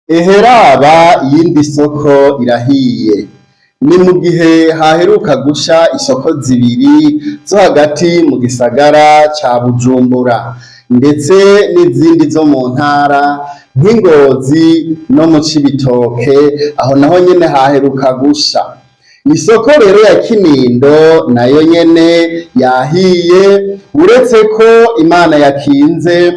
Ehe raba iyindi soko irahiye. Ni mu gihe haheruka gusha isoko zibiri zo hagati mu gisagara ca Bujumbura, ndetse n'izindi zo mu ntara nk'i Ngozi no mu Cibitoke, aho naho nyene haheruka gusha. Isoko rero ya Kinindo nayo nyene yahiye, uretse ko Imana yakinze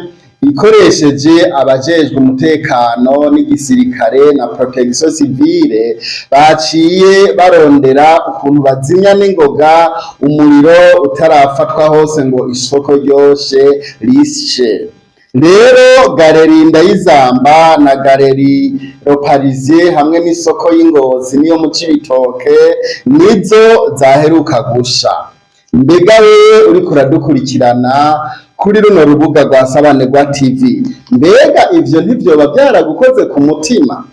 ikoresheje abajejwe umutekano n'igisirikare na protection civile, baciye barondera ukuntu bazimya n'ingoga umuriro utarafatwa hose ngo isoko ryose rishe. Rero Galerie Ndayizamba na Galerie Le Parisien hamwe n'isoko y'i Ngozi niyo mu Cibitoke nizo zaheruka gusha. Mbega wewe uriko uradukurikirana kuri runo rubuga rwa Sabanegwa TV, mbega ivyo ntivyoba vyaragukoze ku mutima?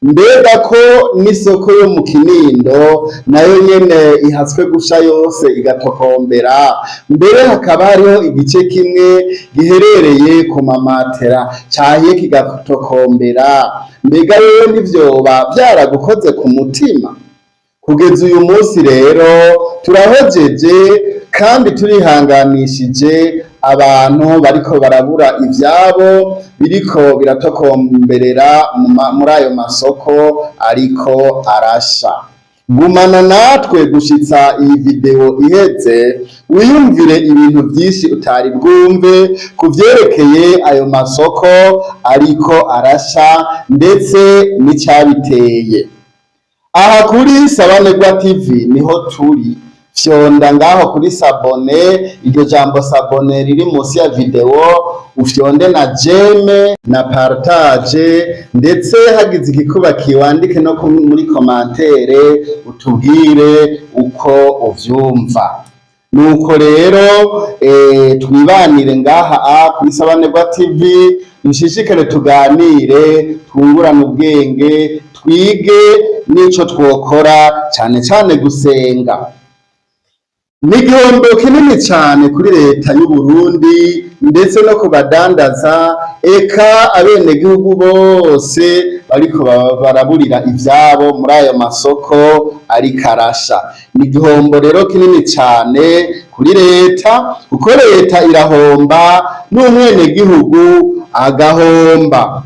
Mbega ko n'isoko yo mu Kinindo nayo nyene ihatswe gusha yose igatokombera, mbere hakaba hariho igice kimwe giherereye ku mamatera cahiye kigatokombera, mbega wewe ntivyoba vyaragukoze ku mutima? Kugeza uyu munsi rero turahojeje kandi turihanganishije abantu bariko barabura ivyabo biriko biratokomberera muri ayo masoko ariko arasha. Gumana natwe gushitsa iyi video iheze, wiyumvire ibintu vyinshi utari bwumve ku vyerekeye ayo masoko ariko arasha ndetse n'icabiteye. Aha kuri Sabanegwa TV niho turi. Fyonda ngaho kuri s'abonner, iryo jambo s'abonner riri munsi ya video, ufyonde na j'aime na partage, ndetse hagize igikuba wandike no muri commentaire utubwire uko uvyumva. Nuko rero twibanire ngaha kuri Sabanegwa TV, dushishikare tuganire, twungurane ubwenge, twige n'ico twokora, cane cane gusenga. Ni igihombo kinini cane kuri leta y'u Burundi ndetse no ku badandaza, eka abenegihugu bose bariko baraburira ivyabo muri ayo masoko ariko arasha. Ni igihombo rero kinini cane kuri leta, kuko leta irahomba n'umwenegihugu agahomba.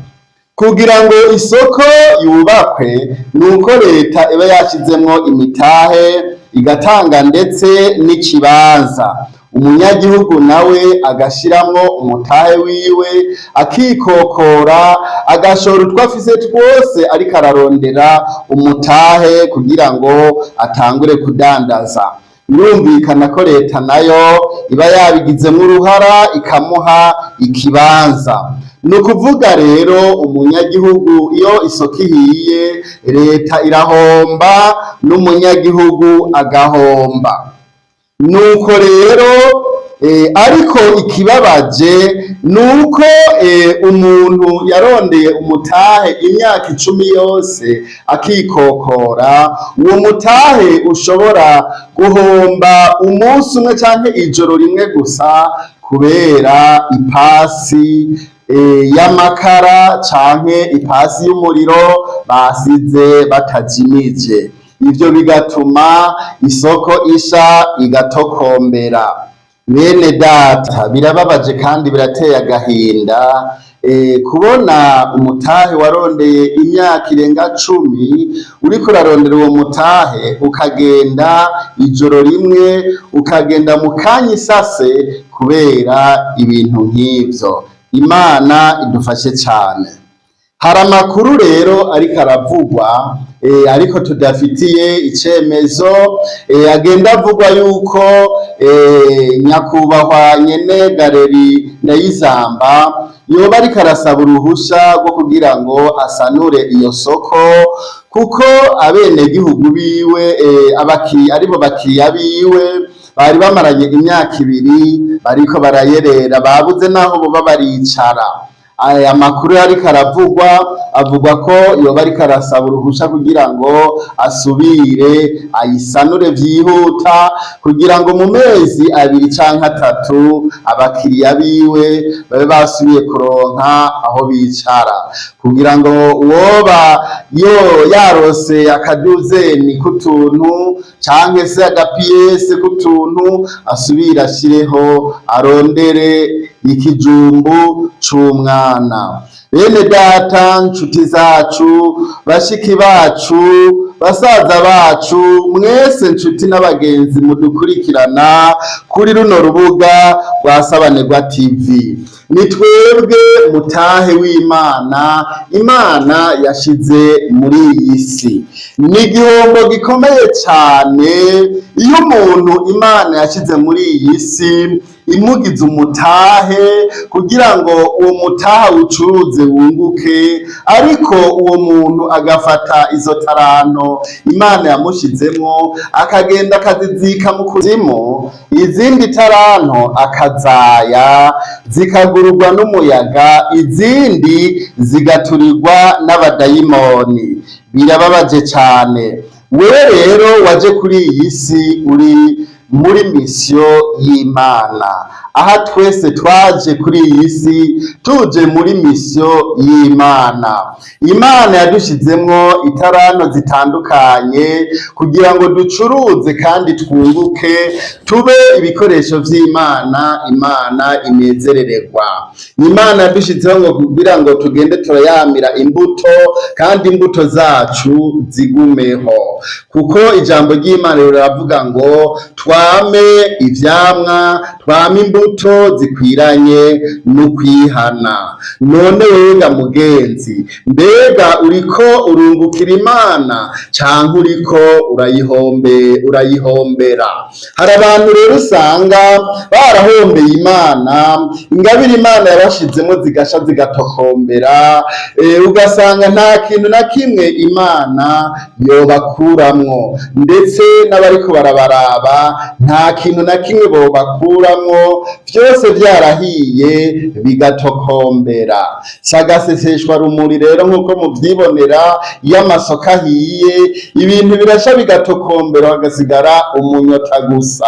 Kugira ngo isoko yubakwe nuko leta iba yashizemwo imitahe, igatanga ndetse n'ikibanza, umunyagihugu nawe agashiramwo umutahe wiwe, akikokora, agashora utwo afise twose ariko ararondera umutahe kugira ngo atangure kudandaza. Birumvikana ko leta nayo iba yabigizemwo uruhara ikamuha ikibanza. Ni ukuvuga rero umunyagihugu, iyo isoko ihiye, leta irahomba n'umunyagihugu agahomba. Nuko rero ariko ikibabaje nuko umuntu yarondeye umutahe imyaka 10 yose akikokora, uwo mutahe ushobora guhomba umunsi umwe canke ijoro rimwe gusa kubera ipasi y'amakara canke ipasi y'umuriro basize batajimije. Ivyo bigatuma isoko isha igatokombera. Bene data, birababaje kandi birateye agahinda kubona umutahe warondeye imyaka irenga 10 uriko urarondera uwo mutahe ukagenda ijoro rimwe, ukagenda mu kanya isase kubera ibintu nk'ivyo. Imana idufashe cane. Hari amakuru rero ariko aravugwa, ariko tudafitiye icemezo, agenda avugwa yuko nyakubahwa nyene Galerie Ndayizamba yoba ariko arasaba uruhusha rwo kugira ngo asanure iyo soko, kuko abenegihugu biwe, abakiriya, aribo bakiriya biwe bari bamaranye imyaka 2 bariko barayerera, babuze naho boba baricara. Aya makuru ariko aravugwa, avugwa ko yoba ariko arasaba uruhusha kugira ngo asubire ayisanure vyihuta, kugira ngo mu mezi 2 canke 3 abakiriya biwe babe basubiye kuronka aho bicara. Kugira ngo uwoba yo yarose akaduzeni k'utuntu canke se agapiyese k'utuntu, asubire ashireho, arondere ikijumbu c'umwana. Bene data, nshuti zacu, bashiki bacu, basaza bacu, mwese nshuti n'abagenzi mudukurikirana kuri runo rubuga rwa Sabanegwa TV, ni twebwe mutahe w'Imana Imana yashize muri iyi si. Ni igihombo gikomeye cane iyo umuntu Imana yashize muri iyi si imugize umutahe kugira ngo uwo mutahe ucuruze wunguke, ariko uwo muntu agafata izo taranto Imana yamushizemwo, akagenda akazizika mu kuzimu, izindi taranto akazaya zikagururwa n'umuyaga, izindi zigaturirwa n'abadayimoni. Birababaje cane. Wewe rero waje kuri iyi si uri muri misiyo y'Imana. Aha twese twaje kuri iyi si tuje muri misiyo y'Imana. Imana yadushizemwo itaranto zitandukanye kugira ngo ducuruze kandi twunguke, tube ibikoresho vy'Imana, Imana inezerererwa. Imana yadushizeho ngo kugira ngo tugende turayamira imbuto kandi imbuto zacu zigumeho, kuko ijambo ry'Imana riravuga ngo twame ivyamwa, twame imbuto zikwiranye n'ukwihana. None wega mugenzi, mbega uriko urungukira Imana canke uriko urayihombera? Hari abantu rero usanga barahombeye Imana, ingabire Imana yabashizemo zigasha zigatokombera, ugasanga nta kintu na kimwe Imana yobakuramwo, ndetse n'abariko barabaraba nta kintu na kimwe bobakuramwo, vyose vyarahiye bigatokombera. Sagaseseshwa rumuri rero, nk'uko muvyibonera, iyo amasoko ahiye ibintu birasha bigatokombera, hagasigara umunyota gusa.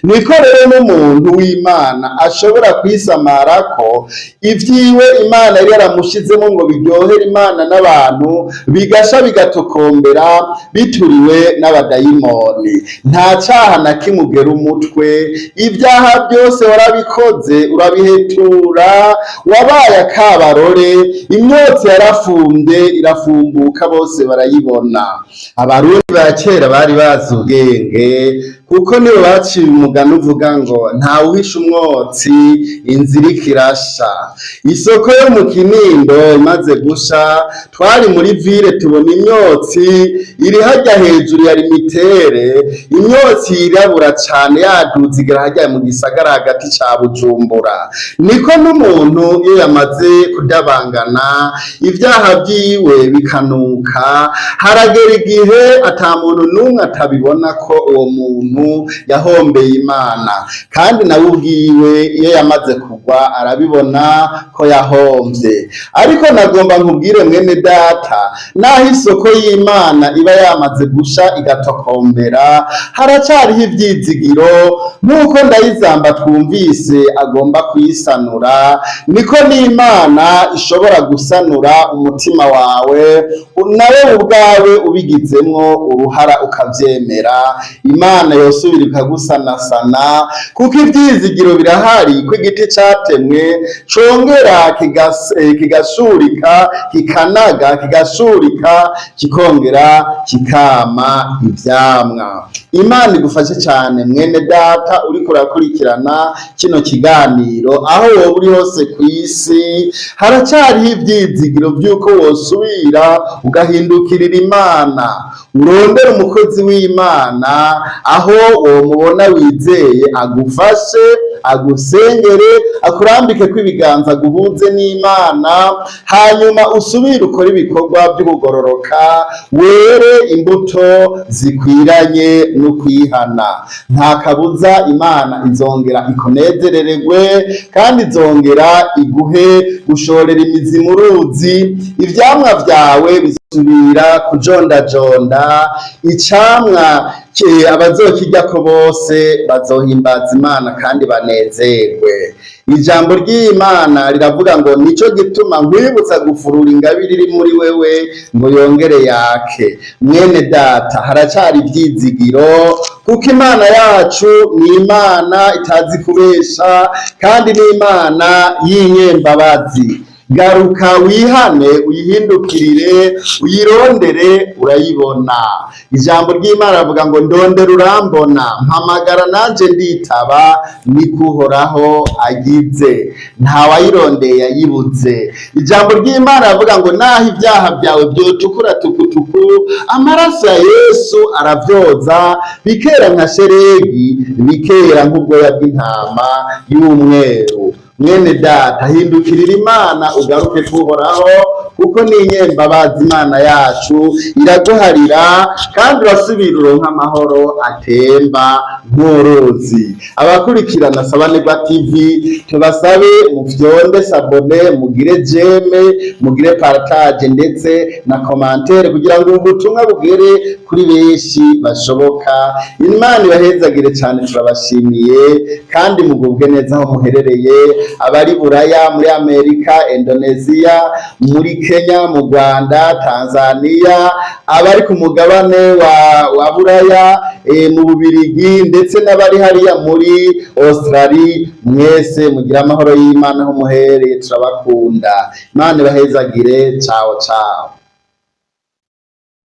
Niko rero n'umuntu w'Imana ashobora kwisamarako ivyiwe Imana yari yaramushizemo ngo biryohere Imana n'abantu, bigasha bigatokombera bituriwe n'abadayimoni. Nta caha na kimwe ugera umutwe, ibyaha byose warabikoze urabihetura, wabaye akabarore, imyotsi yarafumbye irafumbuka, bose barayibona. Abarundi ba kera bari bazi ubwenge, kuko nibo baciye umugani uvuga ngo ntawuhisha umwotsi inzira ikirasha. Isoko yo mu Kinindo imaze gusha, twari muri ville tubona imyotsi iri harya hejuru ya limitere, imyotsi yirabura cane yaduze igera harya mu gisagara hagati ca Bujumbura. Niko n'umuntu iyo yamaze kudabangana, ivyaha vyiwe bikanuka, haragera igihe ata muntu n'umwe atabibona ko uwo muntu yahombeye Imana. Kandi nawe ubwiwe iyo yamaze kugwa arabibona ko yahomvye. Ariko nagomba nkubwire mwene data, naho isoko y'Imana iba yamaze gusha igatokombera, haracariho ivyizigiro. Nk'uko Ndayizamba twumvise agomba kuyisanura, niko n'Imana ishobora gusanura umutima wawe, nawe ubwawe ubigizemwo uruhara ukavyemera. Imana yosubira ikagusanasana, kuko ivyizigiro birahari ko igiti catemwe congera kigashurika, kikanaga, kigashurika, kikongera kikama ivyamwa. Imana igufashe cane mwene data uriko urakurikirana kino kiganiro, aho woba uri hose kw'isi, haracariho ivyizigiro vy'uko wosubira ugahindukirira Imana. Urondere umukozi w'Imana aho womubona wizeye, agufashe, agusengere, akurambike ko ibiganza, aguhuze n'Imana, hanyuma usubire ukore ibikorwa vy'ukugororoka, were imbuto zikwiranye n'ukwihana. Nta kabuza Imana izongera ikunezerererwe, kandi izongera iguhe gushorera imizi mu ruzi, ivyamwa vyawe bizosubira kujondajonda icamwa. Abazokiryako bose bazohimbaza Imana kandi banezerwe. Ijambo ry'Imana riravuga ngo nico gituma nkwibutsa gufurura ingabire iri muri wewe ngo yongere yake. Mwene data, haracari ivyizigiro, kuko Imana yacu ni Imana itazi kubesha kandi ni Imana y'inyembabazi. Garuka wihane, uyihindukirire, uyirondere, urayibona. Ijambo ry'Imana rivuga ngo ndondera urambona, mpamagara nanje nditaba, niko Uhoraho agize. Ntawayirondeye yayibuze. Ijambo ry'Imana rivuga ngo naho ibyaha byawe byotukura tukutuku, amaraso ya Yesu aravyoza bikera nka sheregi, bikera nk'ubwoya bw'intama y'umweru. Mwene data, hindukirira Imana, ugaruke kuhoraho, kuko ni inyembabazi. Imana yacu iraguharira kandi urasubira uronka amahoro atemba nk'uruzi. Abakurikirana Sabanegwa TV, tubasabe mufyonde s'abonner, mugire j'aime, mugire partage ndetse na commentaire kugira ngo ubutumwa bugere kuri benshi bashoboka. Imana ibahezagire cyane, turabashimiye kandi mugubwe neza aho muherereye, abari Buraya, muri Amerika, Indonesia, muri Kenya, mu Rwanda, Tanzania, abari ku mugabane wa Buraya, mu Bubirigi, ndetse n'abari hariya muri Australie. Mwese mugire amahoro y'Imana aho muherereye, turabakunda. Imana ibahezagire. Ciao ciao.